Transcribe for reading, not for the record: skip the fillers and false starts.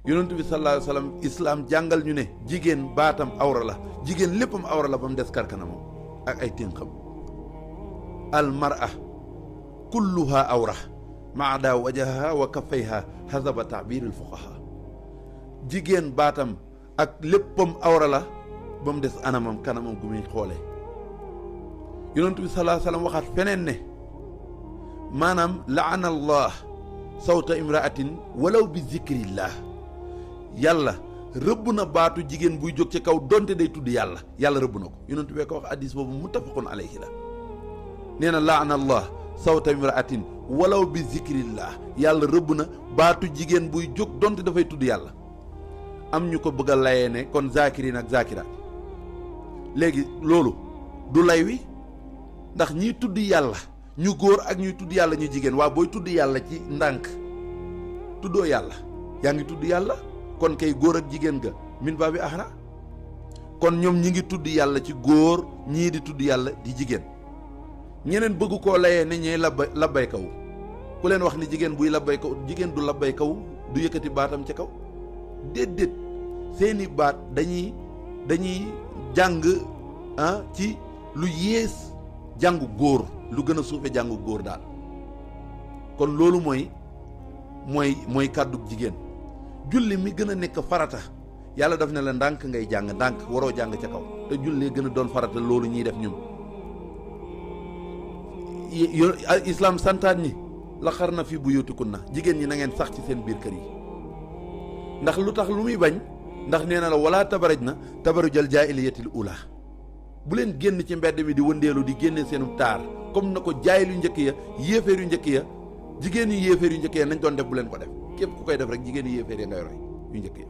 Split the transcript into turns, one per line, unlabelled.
yonent bi sallallahu alayhi wa sallam islaam jàngal ñu ne jigéen baatam awra la jigéen léppam awra la ba mu des karkanamam ak ay ténqam al mar'a kulluha awra maada wajahaha wa kaffayha hasaba ta'bir al fuqaha jigéen baatam ak léppam awra la ba mu des anamam kanamam gu muy xoolee yonent bi sallallahu alayhi wa sallam waxaat feneen ne maanaam laana allah sawta imraatin walaw bi zikrillah yàlla rëbb na baatu jigéen buy jóg ci kaw donte day tudd yàlla yàlla rëbb na ko yonent bee ko wax hadiis boobu muttafaqun alayhi la nee na laana allah sawta imraatin walaw bi zikrillah yàlla rëbb na baatu jigéen buy jóg donte dafay tudd yàlla am ñu ko bëgg a layee ne kon zakirin ak zakiraat léegi loolu du lay wi ndax ñiy tudd yàlla ñu góor ak ñuy tudd yàlla ñu jigéen waa booy tudd yàlla ci ndànk tuddoo yàlla yaa ngi tudd yàlla kon kay góor ak jigéen ga min baa bi ahra kon ñoom ñi ngi tudd yàlla ci góor ñii di tudd yàlla di jigéen ñeneen bëgg koo layee ne ñee labbay kaw ku leen wax ni jigéen buy labbay kaw jigéen du labbay kaw du yëkkati baatam ca kaw déedéet seeni baat dañuy jàng ci lu yées jàngu góor lu gën a suufe jàngu góor daal kon loolu mooy kàddu jigéen julli mi gën a nekk farata yàlla daf ne la ndànk ngay jàng ndànk waroo jàng ca kaw te julli gën a doon farata loolu ñuy def ñun islam santaan ñi la xar na fi buyutikunna jigéen ñi na ngeen sax ci seen biir kër yi ndax lu tax lu muy bañ ndax nee na la wala tabaraj na tabarujal jaahiliyatil ula bu leen génn ci mbedd mi di wëndeelu di génne seenu taar comme na ko jaayil yu njëkk ya yéeféer yu njëkk ya jigéen yu yéeféer yu njëkk ya nañ doon def bu leen ko def képp ku koy def rek jigéen yu yéeféer ya ngay roy yu njëkk ya